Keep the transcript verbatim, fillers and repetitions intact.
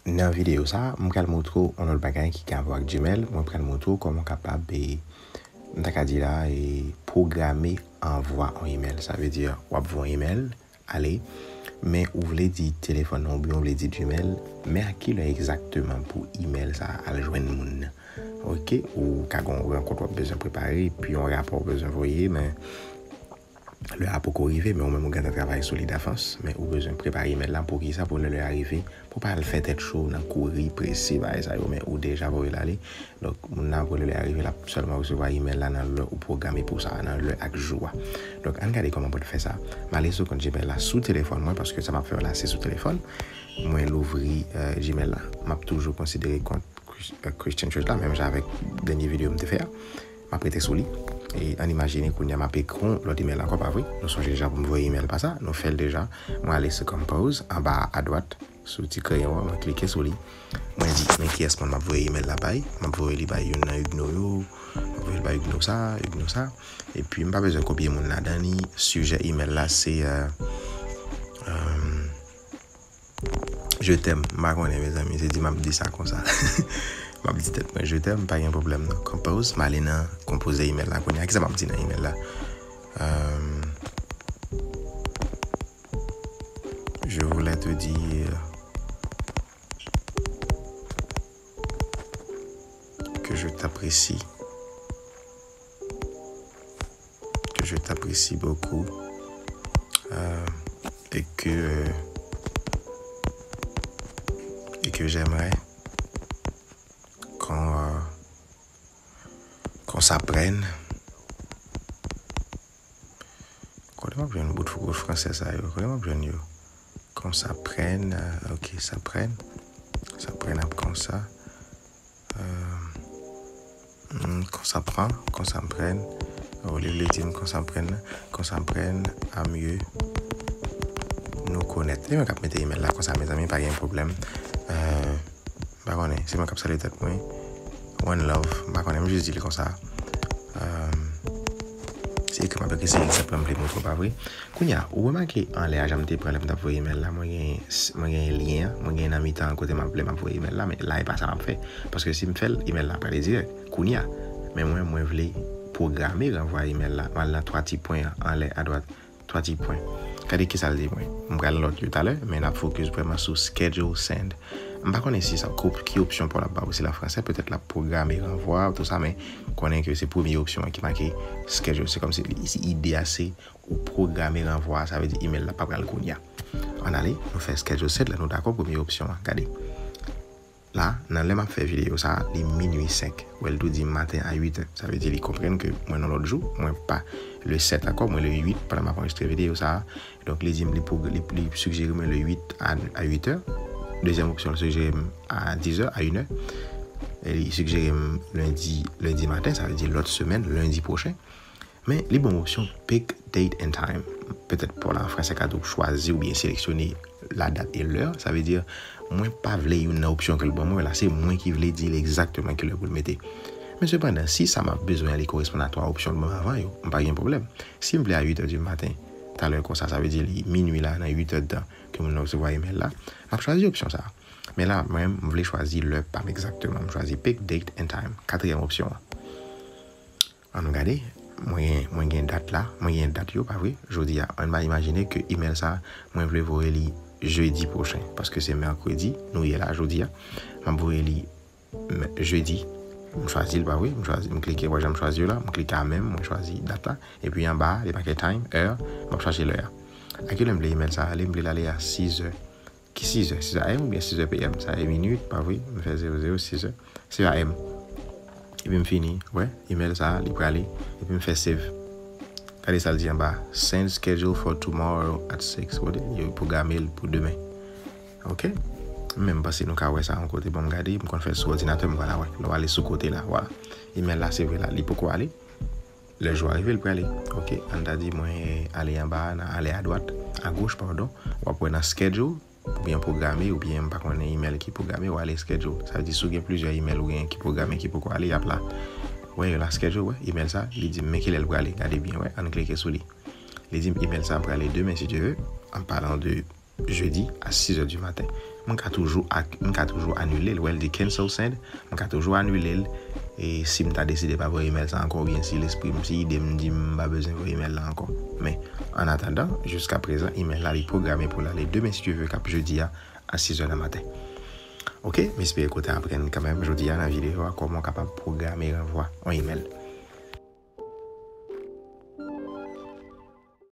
Nan videyo sa a, m pral montre w yon lòt bagay ki gen rapò ak Gmail. Mwen pral montre w kòman w kapab, e, m ta ka di la, e, pwograme anvwa yon email. Sa vle di, w ap voye yon email, ale, men ou vle di telefòn nan oubyen ou vle di Gmail, men a ki lè egzakteman pou email sa a al jwenn moun nan? Oke, ou ka gen yon rankont w ap bezwen prepare, epi yon rapò w bezwen voye, men lè a poko rive, men ou menm ou gentan travay sou li davans, men ou bezwen prepare email la pou ki sa, pou lè, lè a rive, pou pa al fè tèt cho nan kouri, prese, bagay sa yo, men ou deja voye l ale. Donk, moun nan apre lè, lè a rive, l ap sèlman resevwa email la nan lè ou pwograme pou sa, nan lè ak jou a. Donk, ann gade kòman pou n fè sa. M ale sou kont Gmail la sou telefòn mwen, paske sa m ap fè la, se sou telefòn. Mwen louvri, eh, Gmail la. M ap toujou konsidere kont Chris-, eh, Christian Church la, menm jan avèk dènye videyo m te fè a. M ap rete sou li. E ann imajine kounye a m ap ekri yon lòt email ankò, pa vre? Nou sonje deja pou m voye email pa sa. Nou fè l deja. Mwen ale sou Compose, anba a, adwat, sou ti kreyon an, mwen klike sou li. Mwen di, men kiyès moun m ap voye email la bay? M ap voye li bay youn nan Huguenot yo. M ap voye li bay Huguenot sa, Huguenot sa. Epi, m pa bezwen kopye moun ladan li. Sijè email la, se, eh, eh, Je t'aime. M pa konnen, mezanmi, se di m ap di sa konsa. M ap di tèt mwen, Je t'aime, pa gen pwoblèm non. Compose, m ale nan konpoze email la kounye a. Kisa m ap di nan email la? Euh, je voulais te dire que je t'apprécie. Que je t'apprécie beaucoup, euh, et que, euh, et que j'aimerais qu'on, euh, qu'on s'apprenne. Kote m ap jwenn bout, bout fransè sa yo? Kote m ap jwenn yo? Qu'on s'apprenne, euh, ok, s'apprenne. S'apprenne ap konsa. Euh, hmm, qu'on s'apprend, qu'on s'apprenne. Ou li vle di m qu'on s'apprenne, qu'on s'apprenne à mieux nous connaître. Se mwen k ap mete email la konsa, mezanmi, pa gen pwoblèm. Euh, m pa konnen, se mwen k ap salye tèt mwen. One love, m pa konnen, m jis di l konsa. Euh, se ekri m ap ekri, se egzanp la m vle montre w, pa vre? Kounye a, ou remake anlè a jan m te pran lè m t ap voye email la, mwen gen, mwen gen lyen an, mwen gen nan mitan an kote m ap, lè m ap voye email la, men la e pa sa m ap fè. Paske si m fè l, email la prale dirèk. Kounye a, men mwen, mwen vle pwograme ranvwa email la. M al nan twa ti pwen an, anlè, adwat, twa ti pwen. Gade kisa l di mwen. M pral nan lòt yo talè, men n ap focus vrèman sou schedule send. M pa konnen si sa, ki, ki opsyon pou l ap ba w, si l an fransè, petèt l ap pwograme ranvwa, tou sa, men konnen ke se premye opsyon an ki make schedule. Se kòmsi li, si ide a se ou pwograme ranvwa a, sa vle di email la pa pral kounye a. Ann ale, nou fè schedule send la, nou dakò, premye opsyon an, gade. La, nan lè m ap fè videyo sa a, li minui senk. Wè, l tou di maten a uit è. Sa vle di li konprann ke mwen nan lòt jou, mwen pa le sèt ankò, mwen le uit pandan m ap anrejistre videyo sa a. Donk, li di m, li, pwog-, li, li sijere mwen le uit a, a uit è. Dezyèm opsyon, li sijere m a diz è, a inè. E li sijere m lendi, lendi maten, sa vle di lòt semèn, lendi pwochen. Men, li ban m opsyon pick date and time. Petèt pa w la, an fransè ka di w chwazi oubyen seleksyone la date et l'heure. Sa vle di, mwen pa vle youn nan opsyon ke l ban mwen la, se mwen ki vle di l egzakteman kilè pou l mete. Men sepandan, si sa m ap bezwen an, li koresponn a twa opsyon l ban m avan yo, m pa gen pwoblèm. Si m vle a uit è di maten, talè konsa, sa vle di li minui la, nan uit èdtan ke moun nan resevwa email la, m ap chwazi opsyon sa a. Men la, mwen, m vle chwazi lè pa m egzakteman. M chwazi pick date and time, katriyèm opsyon an. Ann gade, mwen gen, mwen gen dat la, mwen gen dat yo, pa vre? Jodi a, ann ba imajine ke email sa, mwen vle voye li jedi pwochen, paske se mèkredi, nou ye la jodi a. M ap voye li m-, jedi. M chwazi l, pa vre? M chwazi, m klike, wè jan m chwazi yo la, m klike a menm, mwen chwazi dat la. Epi anba a, li make time, heure, m ap chache lè a. A ki lè m vle email sa ale? M vle l ale a siz è. Ki siz è? Siz a m oubyen siz è P M? Sa e minit, pa vre? M fè zewo zewo, siz è. Siz a m. Epi m fini, wè, email sa, li prale. Epi m fè save. Gade sa l di anba. Send schedule for tomorrow at six. Wè, yo pwograme l pou demen. Ok? M menm panse nou ka wè sa yon kote. Bon, m gade, m konn fè l sou òdinatè, m pral wè. Lè w ale sou kote la, vwala. Email la, se vre la, li poko ale. Lè jou a rive, l prale. Ok, ann ta di mwen ale anba a, nan ale adwat, agoch, padon, w ap wè nan schedule, oubyen pwograme, oubyen m pa konnen email ki pwograme, w ale schedule. Sa vle di si w gen plizyè email ou gen ki pwograme, ki poko ale, y ap la. Wè yo la schedule, wè, email sa, li di m men kilè l prale, gade byen, wè, ann klike sou li. Li di m email sa prale demen, si Dye ve, an palan de jedi a siz è di maten. m ka toujou ak, m ka toujou anile l. Wè, l di cancel send, m ka toujou anile l. E si m ta deside pa voye email sa ankò, oubyen si lespri m, si ide m di m pa bezwen voye email la ankò. Men, an atandan, jiska prezan, email la li pwograme pou l ale demen, si Dye vle, k ap jedi a, a sis è nan maten. Ok, m espere ke w te aprann kanmenm jodi a nan videyo a kòman w kapab pwograme ranvwa yon email.